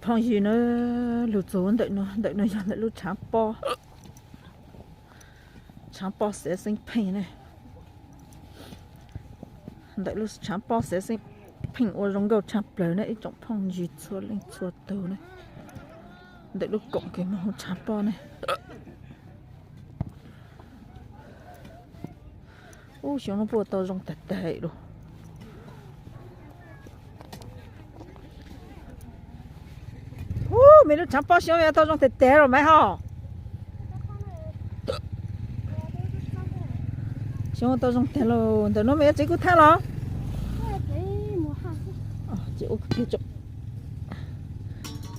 Phooj ywg na, lug txug ntawm no, ntawm no yog ntawm lub tshaav pob, tshaav pob xeev xeeb pheej ne. Ntawm lub tshaav pob xeev xeeb pheej ua zoo nkauj tshaj plawg ne ib tsoom phooj ywg txhua leej txhua tug ne. Ntawm lub koom kws moog huv tshaav pob ne. Ub, xyoo no puab ua tau zoo tag tag lug. Ub, mej lub tshaav pob xyoo no tau zoo tag tag lug mas hov. Xyoo no tau zoo tag lug, ntawm no mej yuav tsev kuj thaab los?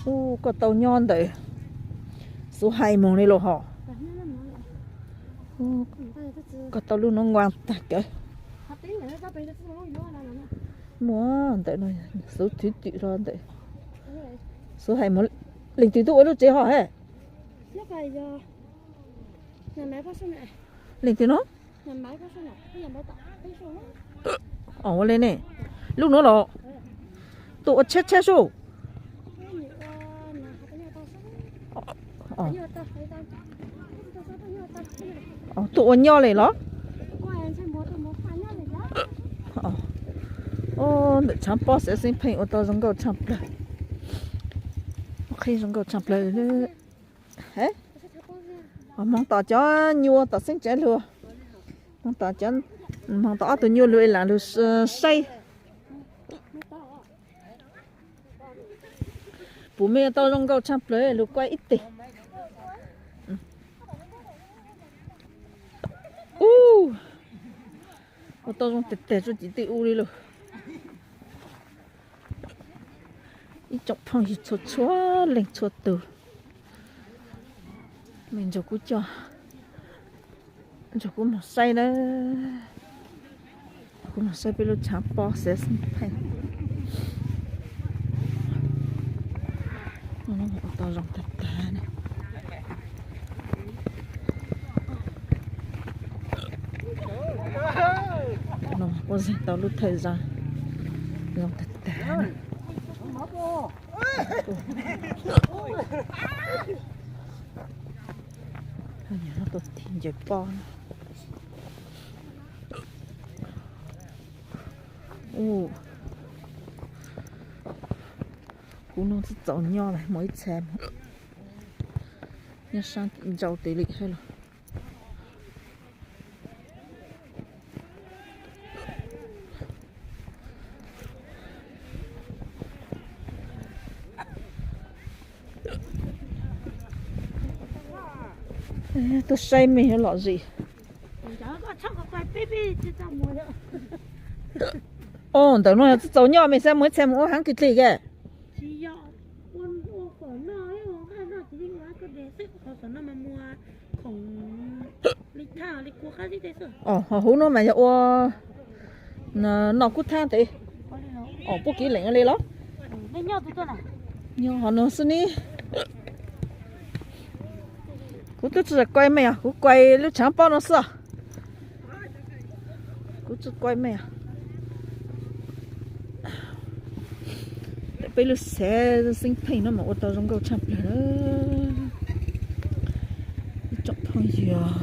Ub, koj tau nyob ntawm Xuv Hais moog le los hov? Koj tau lub nuav nkuaj tag kawg. Muaj ntawm no, Xuv Thwv Twm los ntawm Xuv Hais moog. Leej twg tuaj ua lub tsev hov he? Leej twg no? Ua le ne, lub nuav los tuaj ua tsheb tsheb sub. Tuaj ua nyob le los? Ntawm tshaav pob xeev xeeb pheej ua tau zoo nkauj tshaj plawg. Qhib zoo nkauj tshaj plawg. Moog tom cov nyuas tom xeeb tsev lug, moog tom, moog tom ob tug nyuas lug es lam lug saib. Puas mej tau zoo nkauj tshaj plawg lug kuaj ib teg. Ub, ua tau zoo tag tag tsuj ci tej ub li lawm. Ib tsoom phooj ywg txhua txhua leej txhua tug, mej nrug kuv coj, nrug kuv moog saib na, kuv moog saib peb lub tshaav pob xeev xeeb pheej. Ua tau zoo tag tag ne. Puab zeeg tau lub thawj zaj zoo tag tag. Nyob tuaj tig ncaws pob. Kuv nuav txawj txaus nyob lawm, muaj ib txha nyob saab tim ntsauj tes li hab los. Tuaj saib mej yuav lom zem. Ntawm no yog txawj txaus nyob, mej xaav muaj ib txha mus ua haav kws dlig ke? Ho huv no mas yog ua noj kub thaab tes. Puab kev leem li los? Nyob hov no xwb ne. Kuv twb tsi kuaj mej os, kuv kuaj lub tshaav pob no xwb. Kuv tsi kuaj mej os. Peb lub xeev xeeb pheej no mas ua tau zoo nkauj tshaj plawg. Ib tsoom phooj ywg,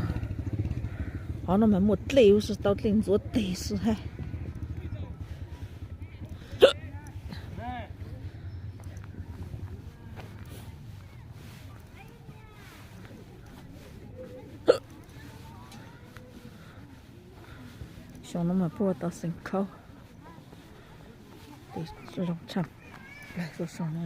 hov no mas muaj dlej huv si, tau dlej ntxuav teg xwb hab. Xyoo no mas puab ua tau xeev khaub, tes zoo tshaj plawg xyoo no.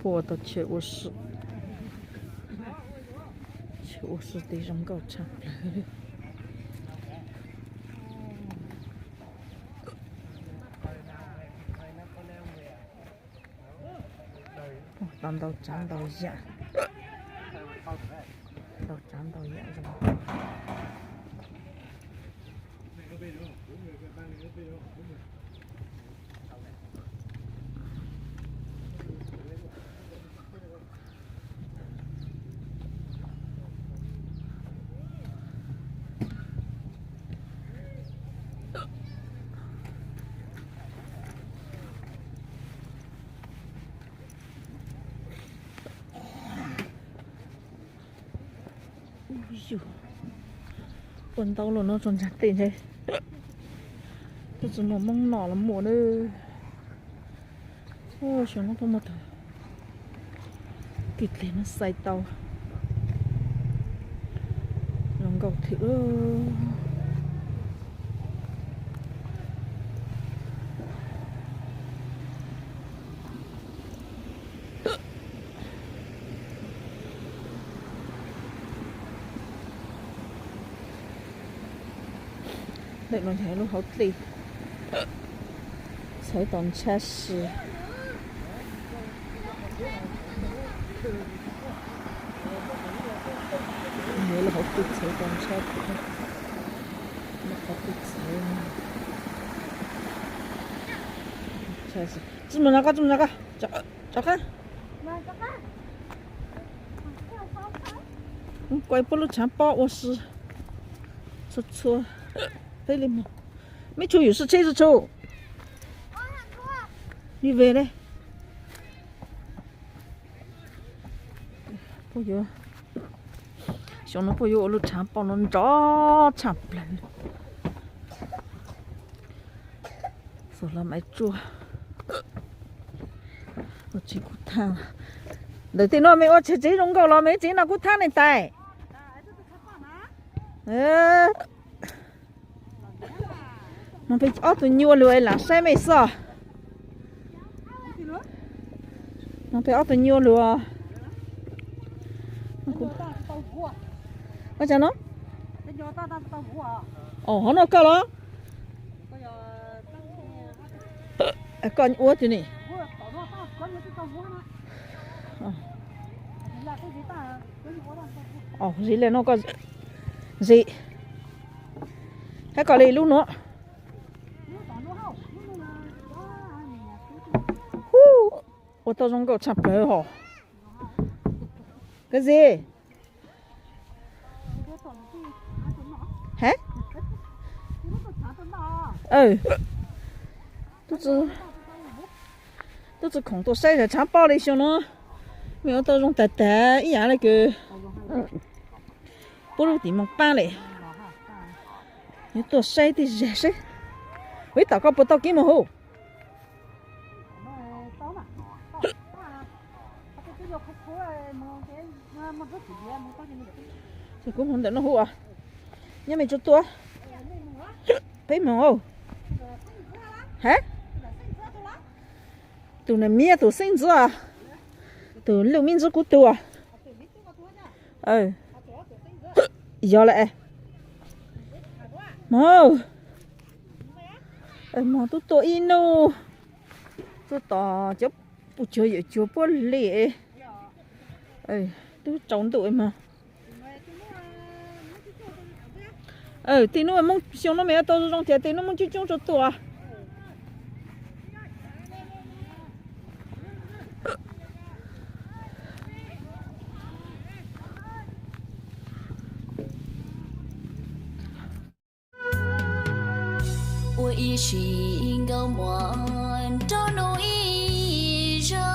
Puab ua tau chaw ua si, chaw ua si tes zoo nkauj tshaj plawg. Tau ntau tsav ntau yam, ntau tsav ntau yam zoo. Ua ntau los no tso ntsa tej ntshe. Twb tsis muaj Hmoob noj los muaj na. Xyoo no tuaj muaj tag, kis dleg no xais tau zoo nkauj thiab. Ntawm no yog lub hauv dlej, txhawv tau ntshai si. Lub hauv dlej txhawv tau ntshai, lub hauv dlej txhawv ntshai si. Tsis mus no koj, tsis mus no koj, rov qab. Kuv puab lub tshav pob ua si txhua txhua peb li mus. Meb tsum yus si tsheb si tsum. Li ve le. Puab yuav, xyoo no puab yuav ua lub tshav pob no nrov tshaj plaws. Xus los maiv tsuaj. Ua tsev kub thaj. Ntawm tej no mej ua tsev zoo nkauj los mej tsev no kub thaj ne tais. Mog peb ob tug nyuaj lug lam saib mej xwb. Mog peb ob tug nyuaj lug. Ua cas no? Os, hov no koj los? Koj ua tus ni. Os, zis le no koj zis. Hab koj le lub nuav. Hu, ua tau zoo nkauj tshaj plawg hos. Koj zis. Hab, tub tsi khoom tuaj saib tshav pob li xyoo no, mej ua tau zoo tag tag ib yam le kws puab lub tim moog paab le. Yuav tuaj saib tej zag seb, ib tom koj puas tau kev moog hauv. Ces kuv moog ntawm no huv os. Nyob mej tsuas tuaj, peb moog. Hab, tus nam miab tus xeeb ntxwv, tus luj miv ntxwv kuv tug. Yog le, moog, moog tub tuaj ib nub, tuaj tos cov puj cuag yawm cuag puab li, tub tsaus ntuj moog. Tej nub Moob xyoo no mej tau zoo thiab, tej nub Moob coob coob tsuas tuaj. Ua ib sim nkauj muam nraug nus ib zaug,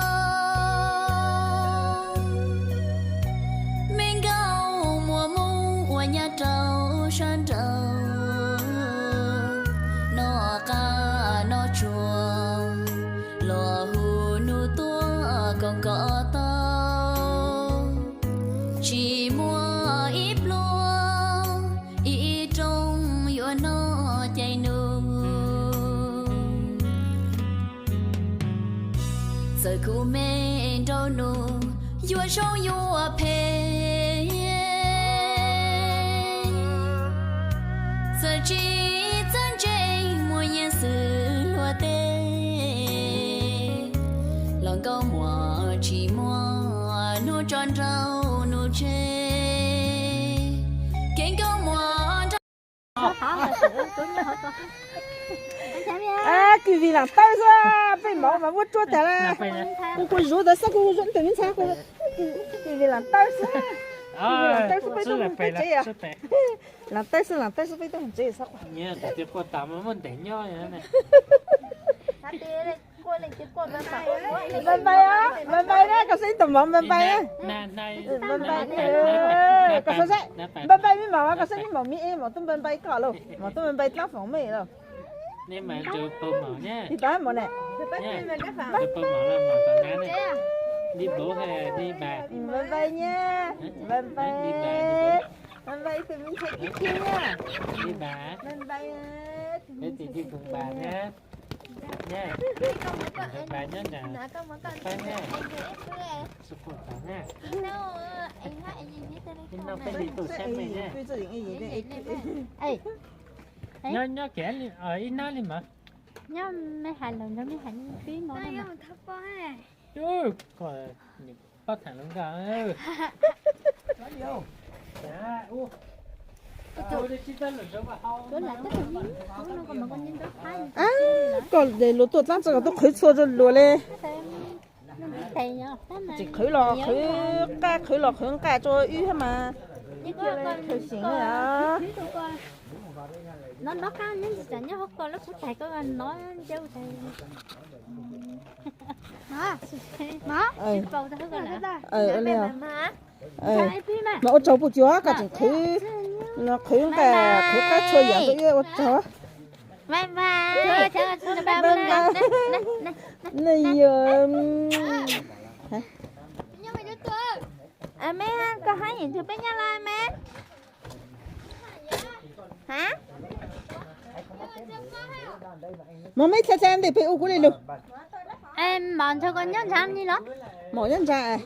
me nkauj muam Moob uas nyob rau sab nraud, noj qab noj tsuag, luag hu nus tuaj koom koj tau, tsis muaj ib pluag ib rooj yuav noj cai nus. Txawm kuv me nraug nus yuav zoo yuav phem, txawm tsis txawj ntse muaj yeej xwm luag teb, los nkauj muam tsis muaj tso nrau nus tsheb, kev nkauj muam nrau. Kis Vim lam tawb xwb, peb mov mas vuab tsuab tag lawm. Kuv kuv zuv ntawd xwb, kuv zuv ntawm me ntxhais, Kis Vim lam tawb xwb. Kis Vim lam tawb xwb peb tuaj mus peb tsev. Lam tawb xwb, lam tawb xwb peb tuaj mus tsev xwb. Npais npais, npais npais na, koj saib ib tug mov npais npais na. Npais npais, koj saib, npais npais me mom, koj saib me mom, me es mom tuaj npais npais koj lauj, mom tuaj npais npais dlaab foom me lauj. Npais npais na, npais npais nyab, npais npais, npais npais tus me ntxhais kiv kiag nyab, npais npais tus me ntxhais kiv kiag nyab. Nyob nyob kiag ib hnab li mas. Nyob me hais los nrog me hais li twb no. Pab tham lub nkaj. Koj de luag tuaj dlaab tsi koj tuaj qhwv txhua rau luag li. Tseem qhwv los qhwv qab, qhwv los qhwv nqaj rau wb thiab mas. Ib cia li khaws seem li os. Mas ua tsaug puj cuag koj tseem qhwv, qhwv nqaj qhwv qab txhua yam rau wb, ua tsaug. Me koj hab yeej nrug peb nyob lawm me. Mog, meb txhaj txhaj ntej peb ua kuv li lug. Maum nrug koj nyob nrad li los? Maum nyob nrad.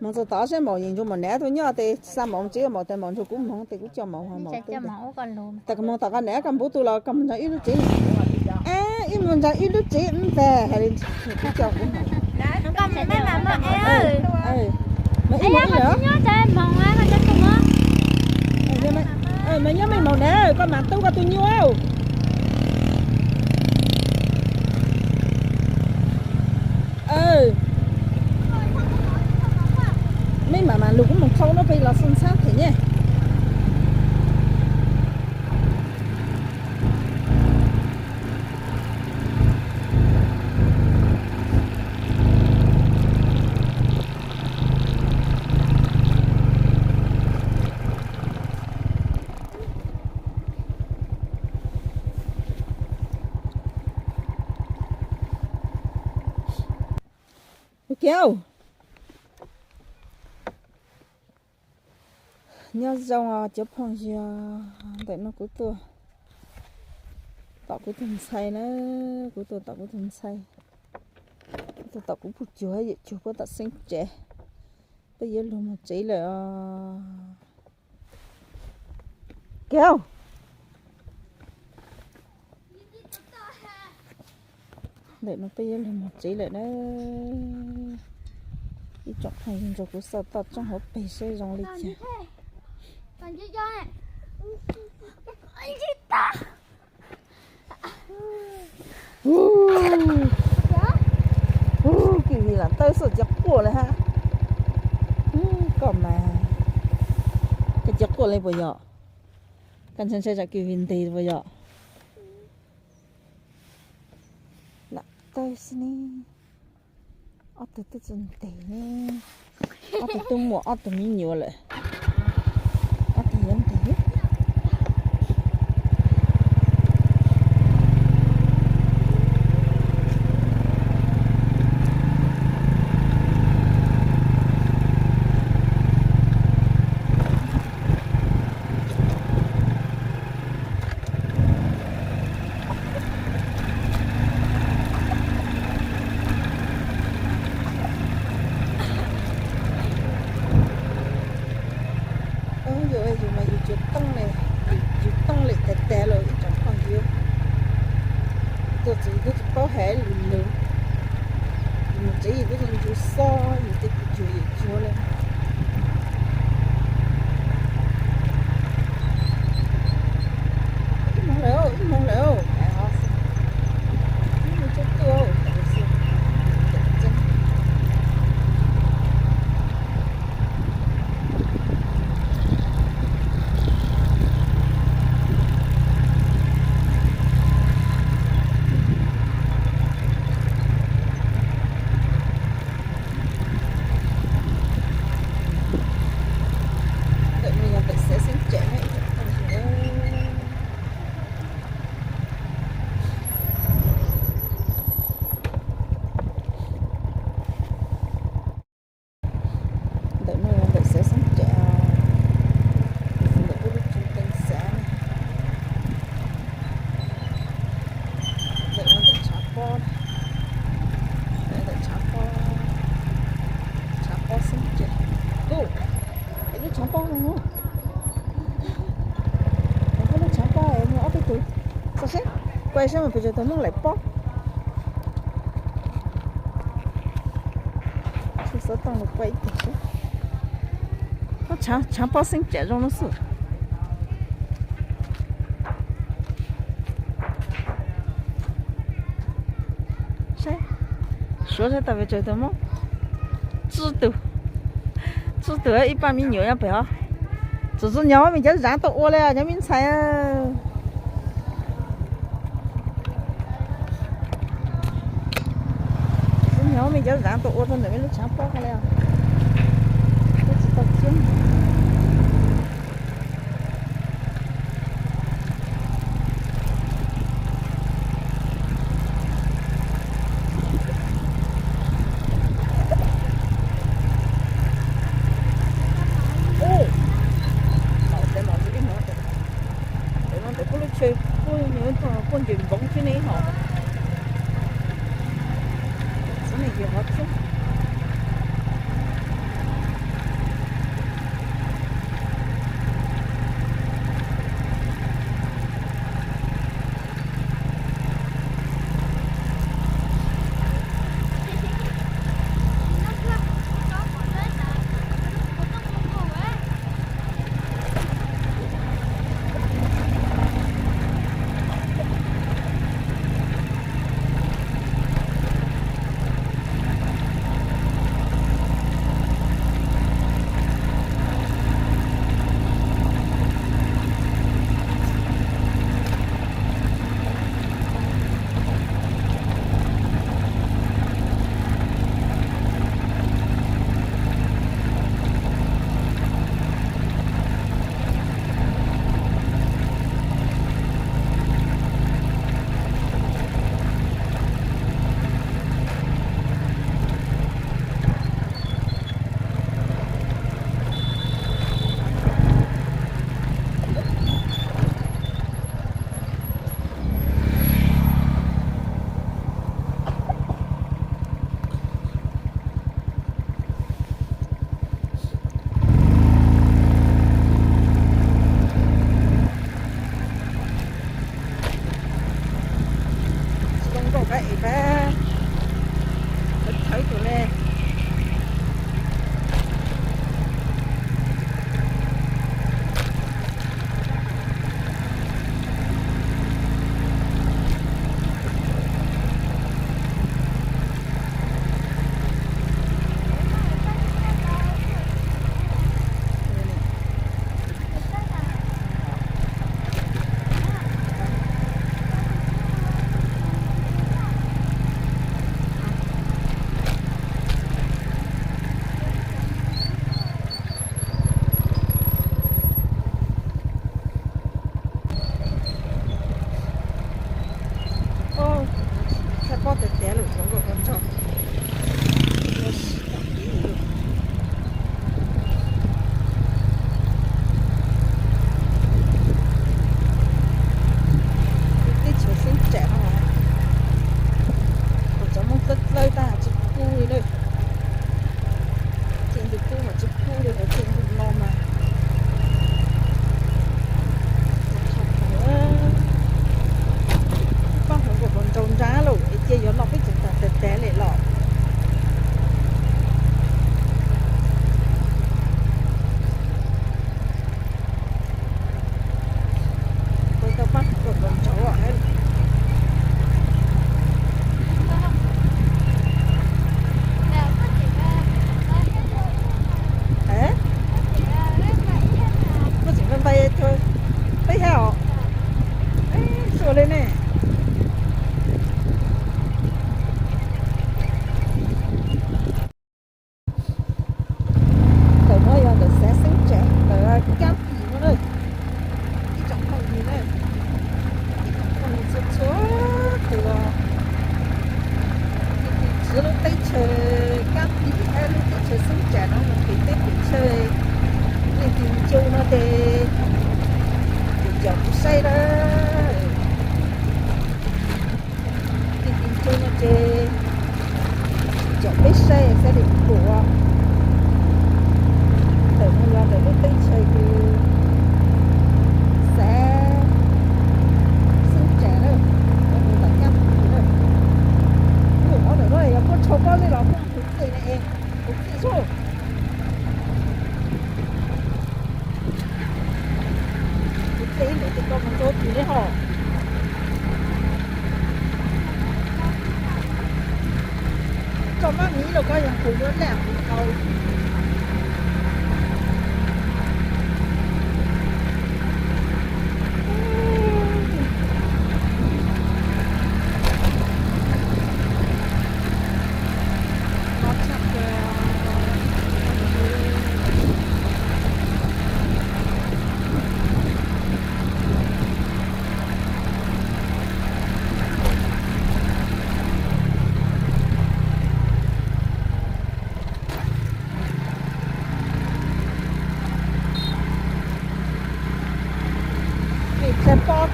Moog txug tod saib maum yeej nrug maum nam tuaj nyob tes xa maum tsev, maum tes maum nrug kuv moog tes kuv coj maum, maum tas moog tom koj nam koj npub tu los koj moog nrug ib lub tsev. Ib moog nrug ib lub tsev ntag hais li kuv coj kuv moog. Mas ib moog ib lawm. Mas nyob mej maum nam koj mam tub koj tug nyuj. Mej mam mam lug kuv moog thau nuav peg los xu ntxhab them nyab. Nyob zoo os cov phooj ywg, ntawm no kuv tuaj tom kuv tug ntxhais na, kuv tuaj tom kuv tug ntxhais, kuv tuaj tom kuv puj cuag, yawm cuag puab tom xeeb tsev, peb yuav lug moog tsev lawm os. Kiv, ntawm no peb yuav lug moog tsev lawm na. Ib tsoom phooj ywg nrug kuv xauj toj roob hauv peg saib zoo li cas. Kis Vim lam tawb xwb, ciav quaj li hab. Koj mas, koj ciav quaj li puas yog? Koj ntshai ntshai tsam Kis Vim ntes puas yog? Lam tawb xwb ne. Ob tug twb tsi ntes ne. Ob tug twb muaj ob tug me nyuam lawm. Ob tug yuav ntes. Yus, yus mas yus cuav tooj li, cuav tooj li tag tag lawm ib tsoom phooj ywg. Tuaj txug yus twb tsi paub hais lus lug. Yus mus tsev yus twb tsi ntsib xob, yus twb cuag yus cuag li. Tshav pob no, lub tshav pob muaj ob peb tug. Xauj seb, kuaj seb mas pes tsawg tug Hmoob laim pob. Xov tooj los kuaj ib tug seb. Tshav pob xeeb tsam zoo no xwb. Saib, suav saib tau pes tsawg tug Hmoob. Tsib tug, tsib tug ib pab me nyuam nyob pem hov. Txawm tsis nyob me cov zav tuaj ua li cov me ntxhais. Tsis nyob me cov zav tuaj ua rau ntawm me lub tshav pob li. Tsis tau thiab. Ntawm no ntawm kuj lub tsheb kuj nws kuj nce npoo thiab ne hos. Xub ne ces hov thiab.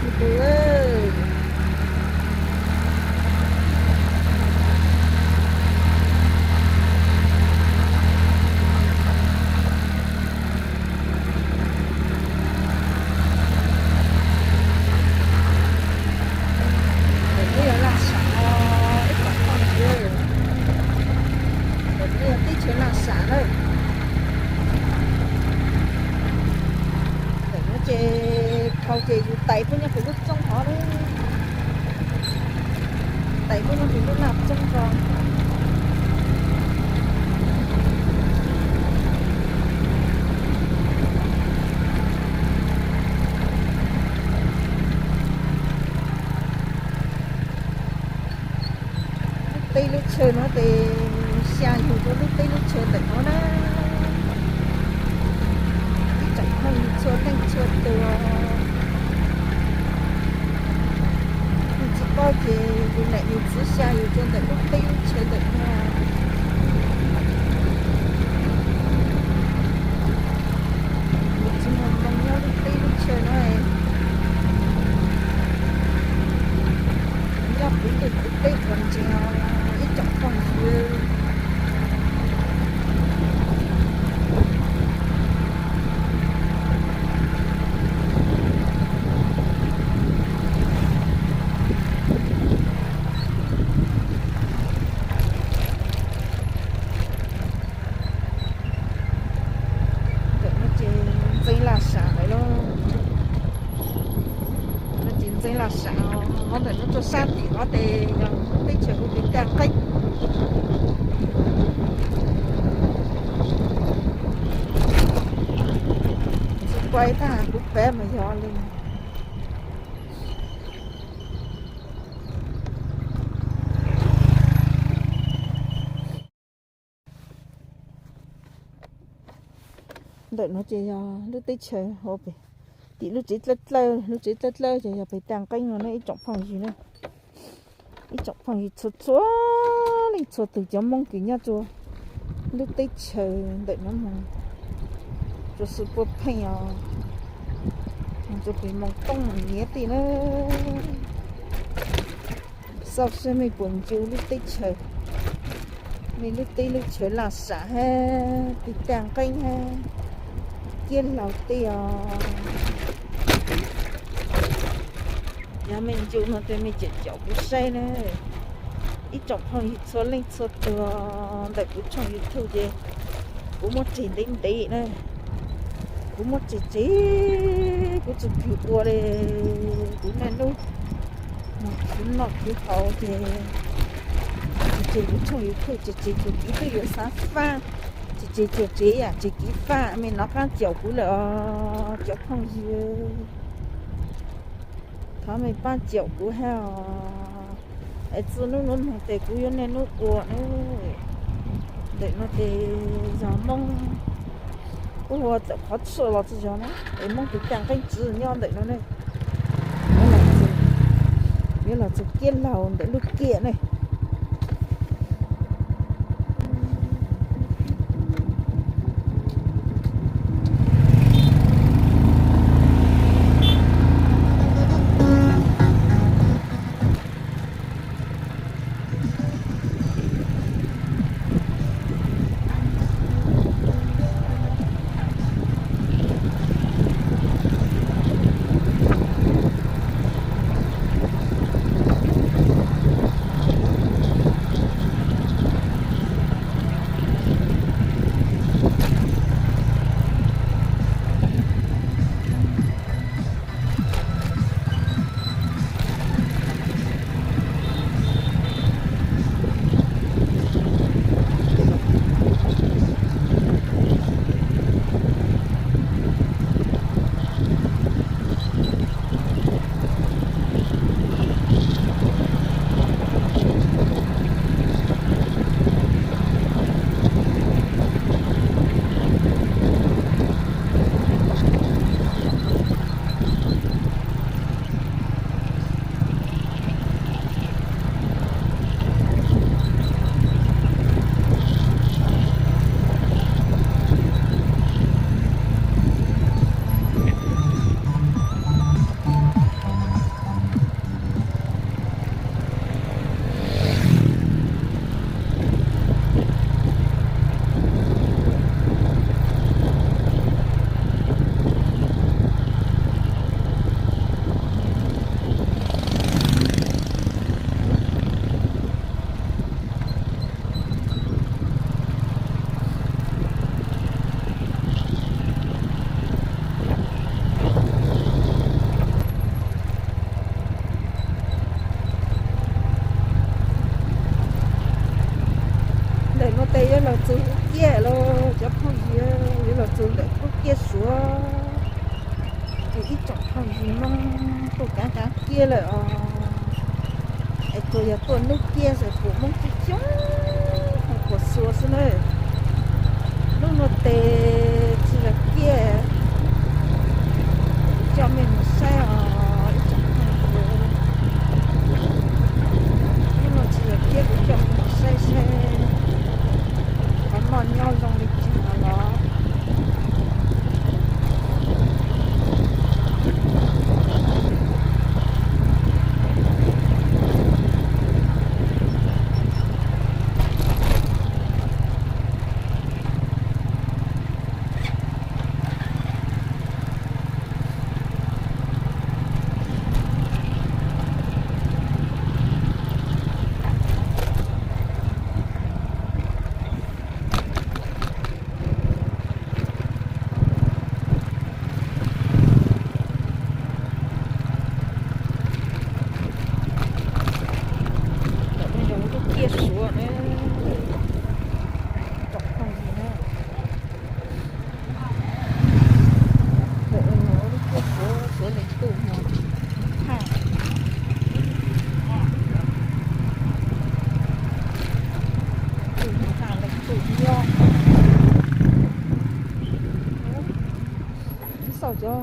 Tus, ntawm no yog Laj Sam, ib tsoom phooj ywg, ntawm no yog teb chaws Laj Sam na. Ntawm no ces dhau ces yus tais puag nyob pem lub roob hov na, tais puag nyob pem lub laj roob ko. Lub teb lub chaw no ces xya yug rau lub teb lub chaw ntawm no na. Ib tsoom phooj ywg txhua leej txhua tus, yus tsis paub ces yus niam yus txiv xya yus rau ntawm lub teb lub chaw ntawm no. Yus tsis muaj moo nyob lub teb lub chaw no, nyob puv ntuj puv teb puas ntseeg ib tsoom phooj ywg. Ntawm no ces ntxeev Laj Sam lawm lauj. No ces ntxeev Laj Sam, hov ntawm no tuaj sab tim hov ces yog teb chaws hu tias Taj Nqeeb. Tsis pais tag kuv pem mas yog li. Ntawm no ces yog lub teb chaws hauv pem, tim lub tsev dlawb dlawb, lub tsev dlawb dlawb ces yog pem Taj Nqeeb no ne ib tsoom phooj ywg na. Ib tsoom phooj ywg txhua txhua leej txhua tus cov Hmoob kws nyob rua lub teb chaws ntawm no moog rua xwb puab pheej os, moog rua pem Moos Toob Moos Nyiav tej na. Xauj saib mej puas ncu lub teb chaws, mej lub teb lub chaws Laj Sam hab, pem Taj Nqeeb hab, Kiab Laug tej os. Yog mej ncu no ces mej caum caum kuv saib na. Ib tsoom phooj ywg txhua leej txhua tug, ntawm kuv tshooj YouTube ces kuv muab tseg ntev ntev na. Kuv muab tseg tseg, kuv tsi kws ua li, kuv niaj hnub moog khwv noj khwv haus ces tseg kuv tshooj YouTube ces tseg tsuas kev twb yuav xav faj, ces tseg tsuas tsev yam tseg kev faj. Mej nov qaab caum kuv lawm os cov phooj ywg, thov mej paab caum kuv hab os. Es txug nub nuav moog tes kuv yuav niaj hnub ua na. Ntawm no tes yog Moob, kuv hu tawm qhov tshuaj los tsi yog na, es Moob tus Taj Nqeeb Tswv nyob ntawm no ne. Yuav los txug Kiab Laug ntawm lub kiab ne. Kiag lawm os. Es tsuas yog tuaj hnub ciab xwb, pum Hmoob coob coob, pum xuas xwb na. Hnub no tes tsis yog kiag, kuv coj mej mus saib os ib tsoom phooj ywg. Hnub no tsis yog kiag, kuv coj mej mus saib saib qhov noj nyob zoo li cas los. Lub ciaj Suav na, tsoom phooj ywg na. Lub ciaj Suav, Suav leej twg no, ha, leej twg nyob. Ib xauj cov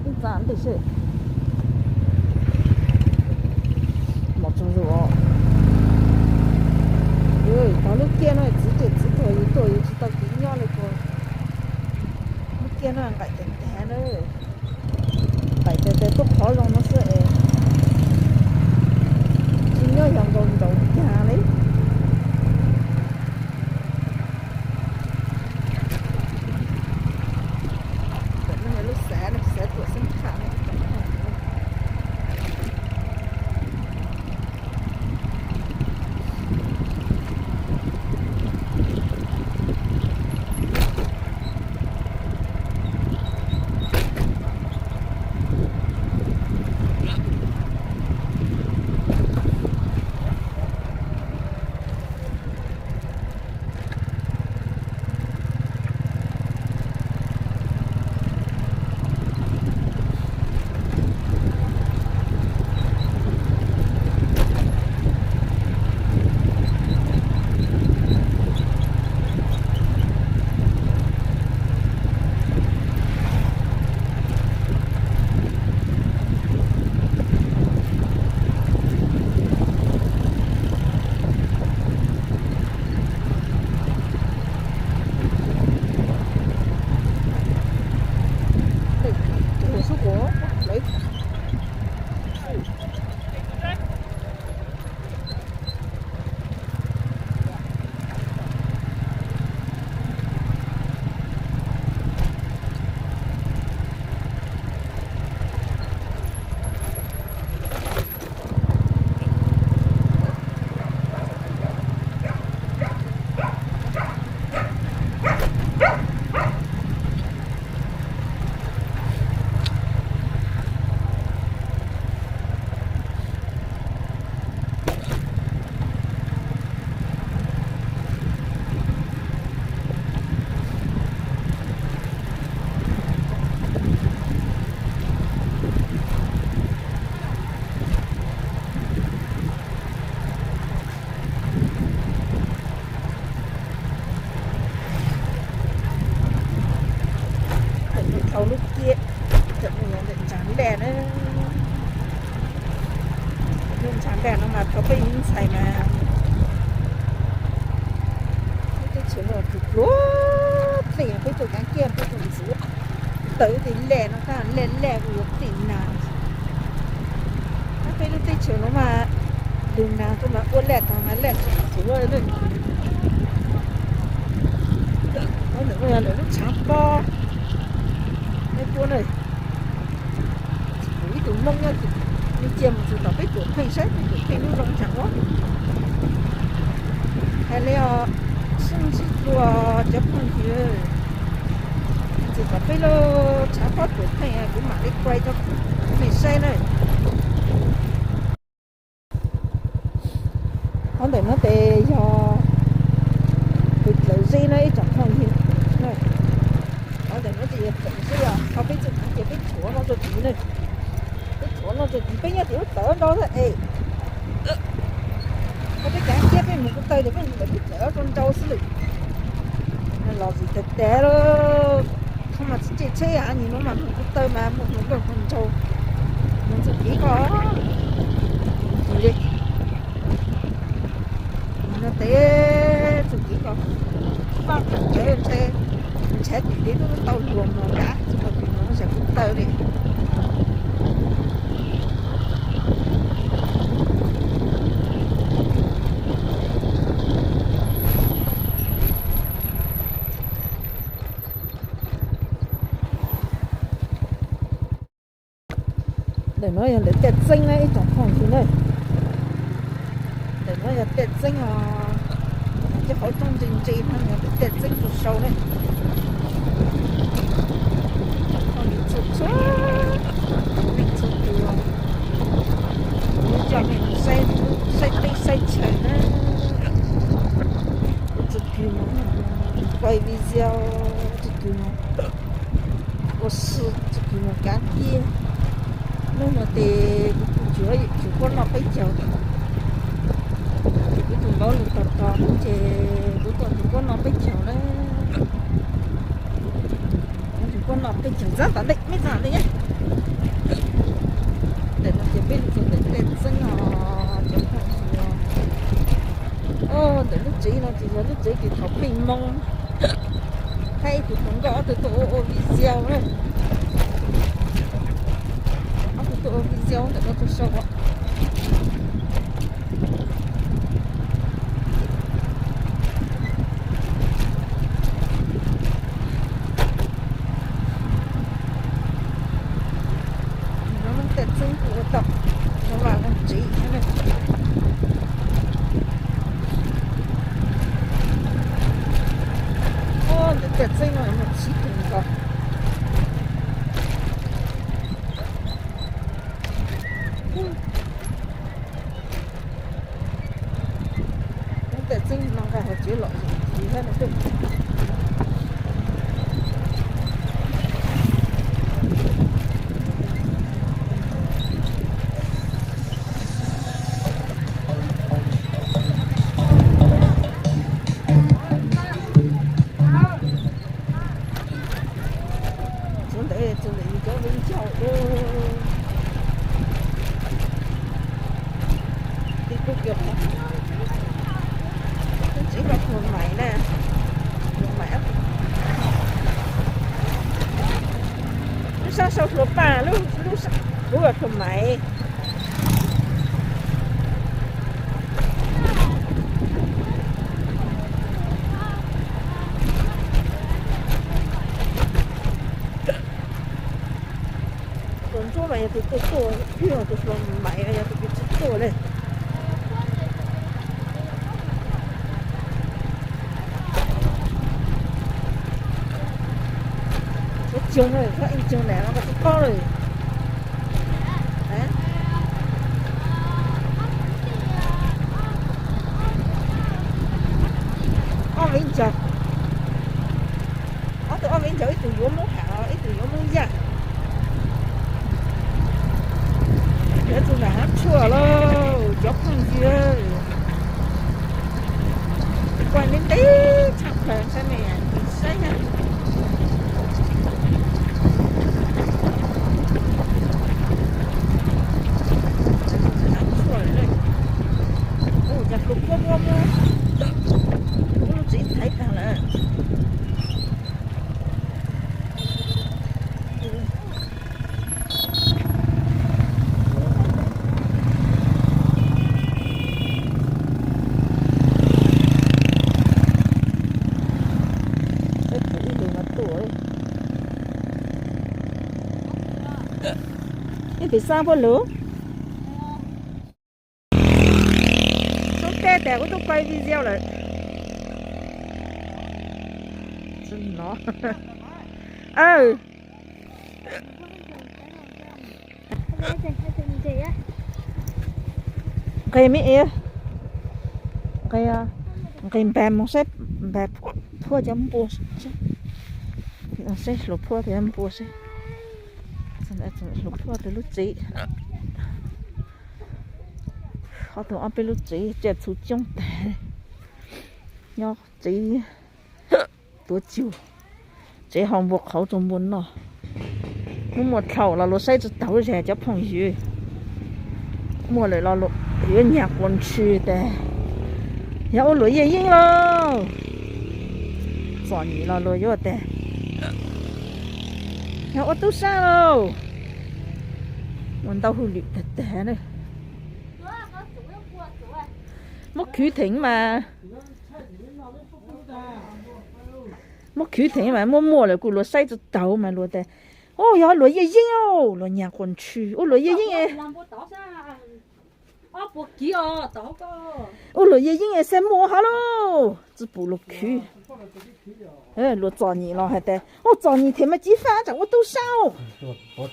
ib txaj ntej seb mos tsaug zog os. Tau lub ciaj no txiv tseem txiv tuag, yus tuaj yus tsis tau kev nyob li puas? Lub ciaj no nqaim tag tag na, nqaim tag tag tuaj qhov zoo no xwb es tsis nyob yog nkaus nraud kag li. Lub xav no xav tuam xeeb tshaj. Thaum lub ciaj, thaum ntawm Ntshav Nplaj na, lub Ntshav Nplaj no mas thaum peb ntxhais mas lub teb chaws no pluav pluav pleej, peb tuaj kaav kiab peb tuaj ntxuav tawm tej laj no, laj laj kuj yuav pleej nag. Peb lub teb chaws no mas lug nag tuaj mas ua laj tag mas laj tsis ntxuav li. Lawv lub tshav pob, nej puab na, kuv ib tug Hmoob nyob, nej cia mus txug tom peb Tuam Pheej saib peb Tuam Pheej lub zoo ntsag ua. Hais li os, sib ntsib dlua cov phooj ywg, txug tom peb lub tshav pob Tuam Pheej kuv mam li kuaj rau nej saib na. Qhov ntawm no ces yog tus dlawv zeb na ib tsoom phooj ywg. Qhov ntawm no ces yog dlawv zeb os. Thaum peb txog tid ces peb tshuav no rau tid ne. Peb tshuav no rau tid, peb nyob tim lub tawm nrau xwb es. Thaum peb cav kiab peb mus ko taw ces peb mus ntawm lub tawm rau nrau xwb lawm. Los zis tag tag lawm. Thaum mas tsis tseg tsheb, nim no mas mus ko taw mas mus mus nrau mus nrau. Mus txog tid ko ntws li. Nim no tes txog tid ko, paj pheem cawv ntshe, ntshe tim li lub tau luag mus kav txog ko tim no zam ko taw li. Ntawm no yog ntawm Tej Txeeb na ib tsoom phooj ywg na. Ntawm no yog Tej Txeeb os, cov hauv roob ntse ntse no yog ntawm Tej Txeeb rau sau na. Ib tsoom phooj ywg txhua txhua leej txhua tus, coj nej mus saib teb saib chaw na. Kuv tsis kis mus quaj video, tsis kis mus ua si, tsis kis mus kav kiab. Hnub no ces kuv kuj tsuas yim tsum kuab noj peb caug. Ces kuv tus vauv lus tog tog kuv ces kuv tuaj tus kuab noj peb caug na. Kuv tus kuab noj peb caug txab tom ntej, meb txab tom ntej. Ntawm no ces peb lug txog ntawm Tej Txeeb no, cov phooj ywg. Ntawm lub tsev no ces yog lub tsev ces thaum pib moo, thaum ib tug hluas nkauj ob tug tuaj ua ua video na. Ob tug tuaj ua video ntawm no tuaj sau. Lub Tej Txeeb kuj ua tau, no mas lub tsev thiab na. Ntawm Tej Txeeb no muaj tshib kawg nkaus. Lub Tej Txeeb no nqaij hauv tsev lom zem ntxiv thiab no. Txog ntawm, txog ntawm yus cov viv ncaus, tib pub kiag, tsev noj hluas mais na, hluas mais, lub sab sau hluas paj, lub, lub sab, lub hluas mais. Tus ntsuab mas yog tus tuaj tuaj, tus hluas mais yog tus tsis tuaj li. Ua cog na, ib cog na, no koj tsis paub li. Ob viv ncaus, ob tug ob viv ncaus, ib tug yuav Hmoob Ham, ib tug yuav Hmoob Yaj. Yuav tus nram hav tshuaj lauj, cov phooj ywg. Kuaj ntev ntev tshaj plaws saib ne, saib na. Hav tshuaj lawm, ua cas hluas puab muab, muab lub tsev thaiv tag lawm. Peb pum ib hlis mas tuaj. Ib pim xab puab lug. Sub teb tas kuv tub quaj video lawm. Nqis me, nqis npag mus saib npag phuab cov npua, saib hluas phuab cov npua seb. Hluas Phuaj tus lub tsev, ob tug ob peb lub tsev tsiaj txhu coob tag, nyob tsev tuav cug, tsev hau npua qhauv rau npua noj. Muaj muaj dlhau los luag saib tsis taus, zag cov phooj ywg, muaj lawm los yuav nyag quas ntshis tas, yog ua luam yaj yeeb lauj. Txom nyem los luag yuav tas, yog ua tub sab lauj. Ua ntau hauj lwm tag tag na. Muab khwv theem mas, muab khwv theem mas muaj muaj lawm kuj luag saib tsis taus mas luag tas, ua yog luam yaj yeeb, luag nyag quas ntshis, ua luam yaj yeeb, ua luam yaj yeeb es xav muaj hov lauj, tsis pum luag khwv. Luag txom nyem los hais tas, ua txom nyem thiab mas cia faj tsam ua tub sab. Kuv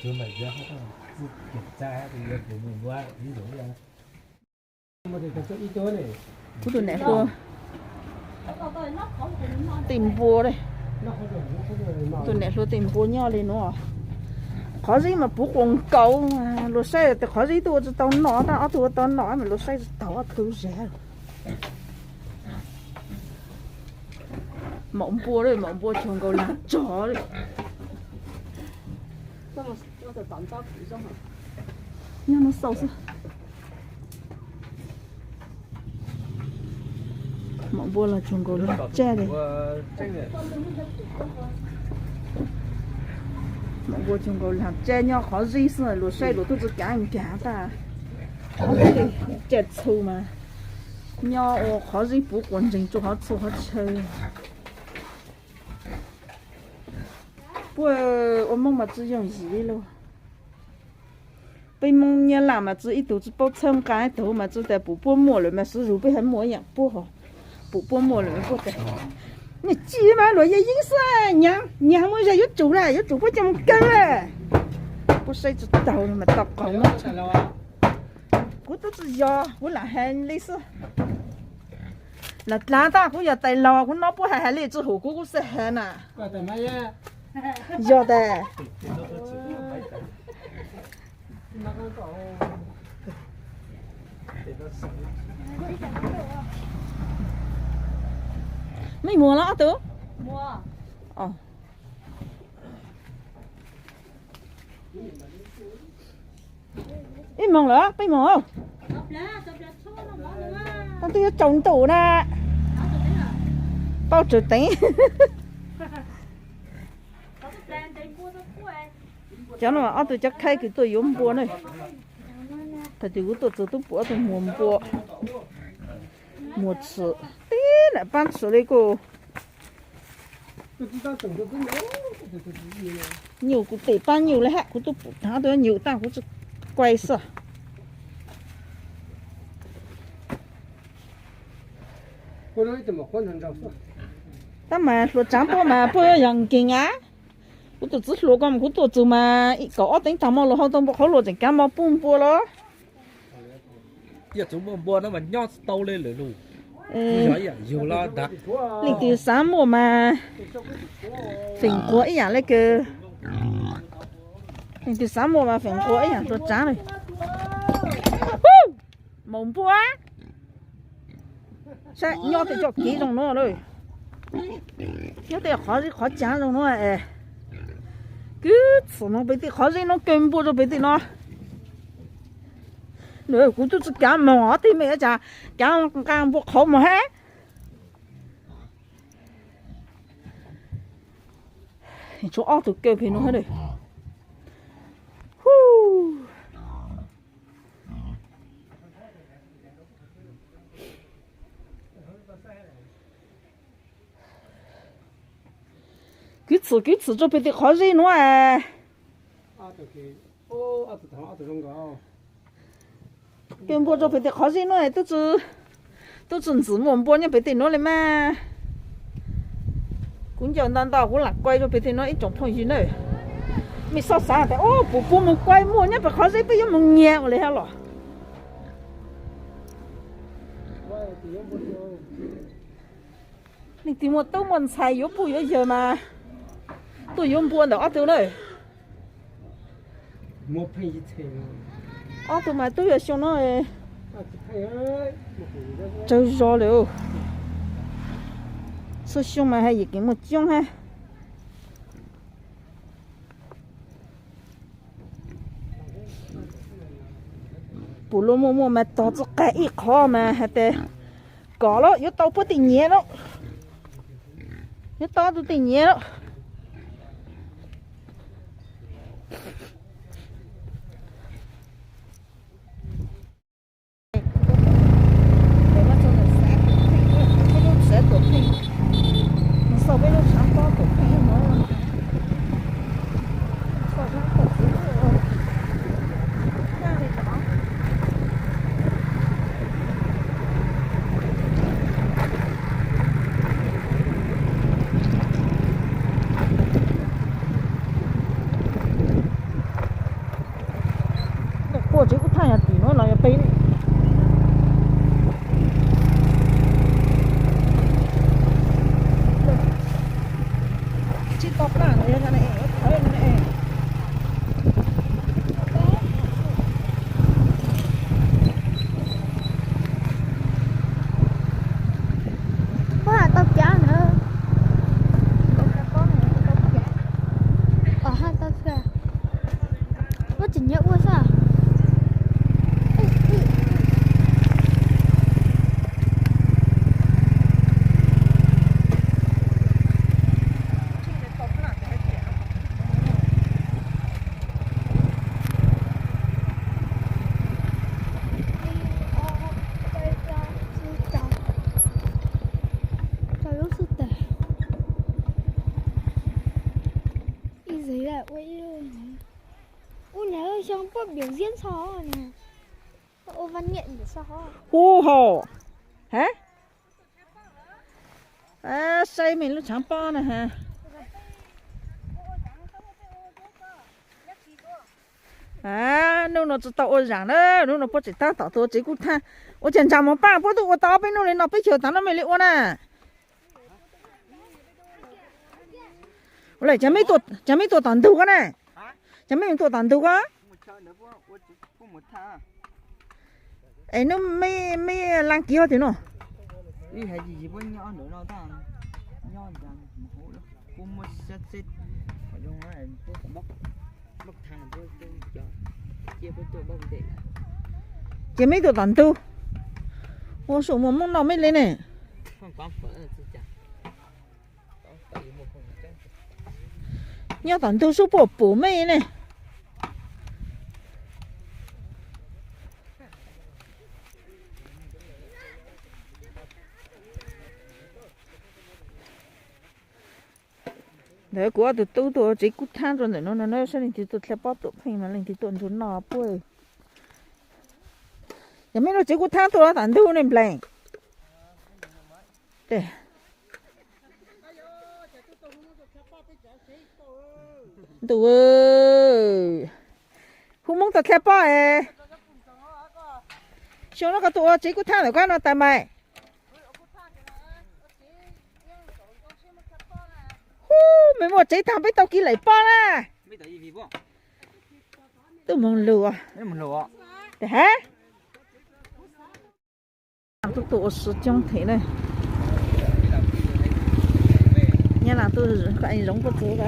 tus niam hluas tej npua, tus niam hluas tej npua nyob li nuav. Qhov zeb mas puv quas nkaus, luag saib tias qhov zeb twb ua tsis tau noj, tab ob tug ua tau noj mas luag saib tsis taus ob tug zag. Maum npua, maum npua cuag nkaus lag tsog li. Nyob no xauj xwb. Maum npua los cuag nkaus lag tsaj li. Maum npua cuag nkaus lag tsaj nyob qhov zeb xwb, luag saib luag twb tsis kav nkag tag. Tsiaj txhu mas nyob ua qhov zeb puv quas ntseeg rua qhov txhua qhov chaw. Puab ua Moob mas tsi yooj yim li lauj. Peb Moob Nyab Laj mas tsi ib tug tsi paub txhawb nqa ib tug mas tsi tas pum puab muaj lawm mas sib zug peb ha muaj ib yaam puab ho. Pum puab muaj lawm puab tas, niag ci mas luag yaj yeeb xwb, nyag muaj zag yuav tsum na, yuav tsum puab coj mus kaw na. Puab saib tsi taug mas tau qaug. Kuv tub tsi yog, kuv lam has li xwb. Lam dlaag tag kuv yog tais laug kuv nov puab has has li tsi hum kuv, kuv xav has na. Yog tas mej muag los ob tug? Ib moog lawm, peb moog. Tau twb yuav tsaus ntuj na. Paub tsaws teev. Cov no ob tug cov khaib kws tuaj yuav npua na. Thaum twg kuv tuaj txug tub pum ob tug muag npua, muag tshwm teb na, paab tshwm li kuj nyuj, kuv tes paab nyuj li hab, kuv tub pum thav tug nyuj tag kuv tsi kuaj xwb. Tab mas hluas tsaav puab mas puab yog nkeeg a. Kuv tug txiv hluas ko mas kuv tuaj txug mas kaum ob teev tag mo los hau tau npua qhauv luas tseem kaav mo pub npua los. Leej twg xaav muaj mas feem nquag ib yaam le kws, leej twg xaav muaj mas feem nquag ib yaam hluas tsaav le. Maum npua saib nyob tej txoj kev zoo nuav lawm, nyob tej qhov zeb qhov caav zoo nuav. Kws txhum no pem tej qhov zeb nuav kaw npua rua pem tej no. Kuv tub tsi kaav moog os, tej mej ua cas kaav nqa npua qhauv moog hab. Tshuav ob tug kaw pem nuav hab. Kws txhum kws txhum rua pem tej qhov zeb nuav. Kaw npua rua pem tej qhov zeb nuav, tub tsi ntxim muaj npua nyob pem tej nuav le mas. Kuv ncaws ntau ntau kuv lam kuaj rua pem tej nuav ib tsoom phooj ywg na. Mej xob xaav tas, o, puas puab moog kuaj muaj nyob pem qhov zeb peb yuav moog nyag ua le hab los. Leej twg muaj tub muaj ntxhais yuav puj yuav yawg mas tuaj yuav npua ntawm ob tug na. Ob tug mas twb yog xyoo no tsawg zog lawm. Txhua xyoo mas hais yim kev muaj coob hab. Pum luaj muaj muaj mas tog txoj qab ib qho mas hais tias kom lawm yuav tau puab tej nyiav lawm, yuav tau tus tej nyiav lawm. Puaj tsev kub thaj yog tim nuav los yog pem? Tsis tau plaj no yog no ne. Puab has tau cab na. Os, has tau thiab. Puab tseem nyiam ua xwb. Rau lub xub tes. Ib zig ua ib lub. Ua nyab xyoo puab biểu diễn so na. Ua văn nghệ biểu so. Hu hau. Hab? Saib mej lub tshaav pob na ha. Nub no tsi tau ua zaam na, nub no puab tseem taab tom tuav tsev kub thaab. Ua cas ntsaag moog paab puab tub ua tau ob peb nub le no peb caug taag nub mej le ua na. Ua le, caag mej tuaj tom ntug ko na? Caag mej tuaj tom ntug ko? Es nub mej, mej laaj kiv hov twg no? Ces mej tuaj tom ntug. Ua sub muaj moob noj mej le ne. Nyob tom ntug sub puab pum mej ne. Ntawd kuv ob tug tub tuaj tsev kub thaab rua ntawm no no, saib leej twg tuaj dlha pob tuam pheej mas leej twg tuaj nrug noj puab. Yog mej lub tsev kub thaab tuaj tom ntug ne nplees. Ntuj, hu Moob tuaj dlha pob es. Xyoo no koj tuaj ua tsev kub thaab ntawm koj no tas mas. Hu, mej muaj tsev taag peb tau kiv lawm pob na. Tub moog lug. Tes hab. Tub tuaj ua si coob them na. Nyab Laaj tuaj zoov puab txug.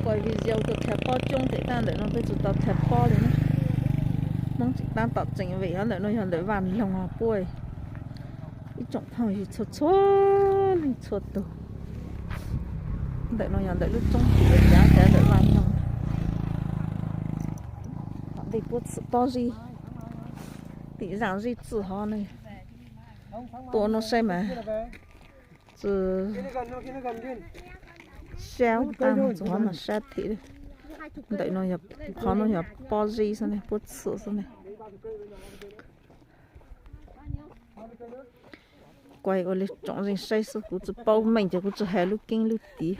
Kuas video tuaj dlha pob coob them, tab ntawm no peb tsi tau dlha pob le na. Moob tseem taab tom tseem vem hov, ntawm no yog ntawm Vaj Loog puab. Ib tsoom phooj ywg txhua txhua leej txhua tug, ntawm no yog ntawm lub roob tim cav cav ntawm Vaj Loog. Tom ntej puab txwm pob zib, tim zaaj zib txwj hov ne. Tuaj no saib mas tsi sab taag, txug hov mas sab them. Ntawm no yog, qhov no yog pob zib xwb ne, puab txwm xwb ne. Kuas ua le tsoom zeeg saib xwb, kuv tsi paub meej ces kuv tsi has lub keeb lub tiv.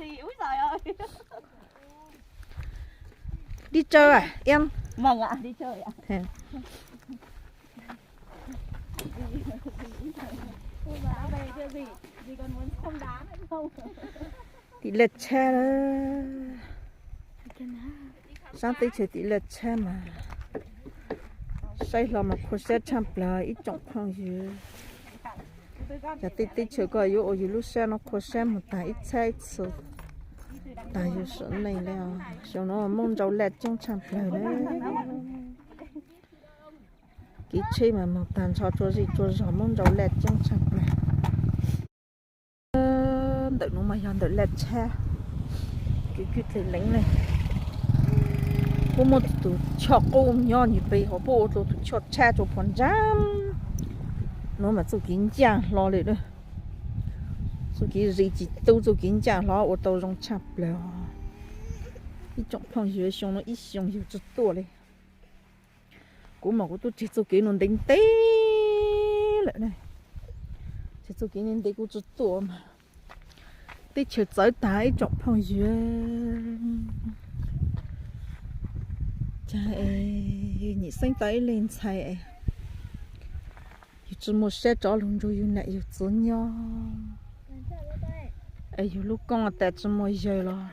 Đi chơi à em? Vâng ạ, đi chơi ạ. Đi lượt xe đó. Saab teb chaws tim laj tshab mas saib hlo mas khuv sab tshaj plawg ib tsoom phooj ywg. Cov teb chaws ko yuav ua yus lub sab no khuv sab mus tag ib txhab ib txhua tag yus sim neej le. Xyoo no muaj ntsau laj coob tshaj plawg le. Kev tsheb mas mus tag nrho tsua zej tsua zog muaj ntsau laj coob tshaj plawg. Ntawm nuav mas yog ntawm laj tshab, kev kwj deg leev ne. Puab muaj tus choj qub nyob nws pem hov, puab ua rua tus choj tshab tsua phom ntsaab. Nuav mas txuj kev ncaaj hlo le. Txuj kev zis tsis tu, txuj kev ncaaj hlo ua tau zoo tshaj plawg. Ib tsoom phooj ywg, xyoo no ib xyoo yug tsi tuaj le. Kuv mas kuv tub tseg txuj kev nuav ntev ntev lawm ne. Tseg txuj kev ntev ntev kuv tsi tuaj mas teb chaws txawv tag ib tsoom phooj ywg. Caag es nyim xeeb tau ib leeg ntxhais, yug tsi muaj sab rov lug nrug yug nam yug txiv nyob, es yug lub koob tas tsi muaj yawg los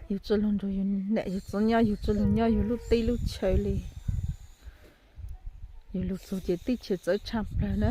yug tsi lug nrug yug nam yug txiv nyob, yug tsi lug nyob yug lub teb lub chaw le. Yug lug txug ces teb chaws txawv tshaj plawg na.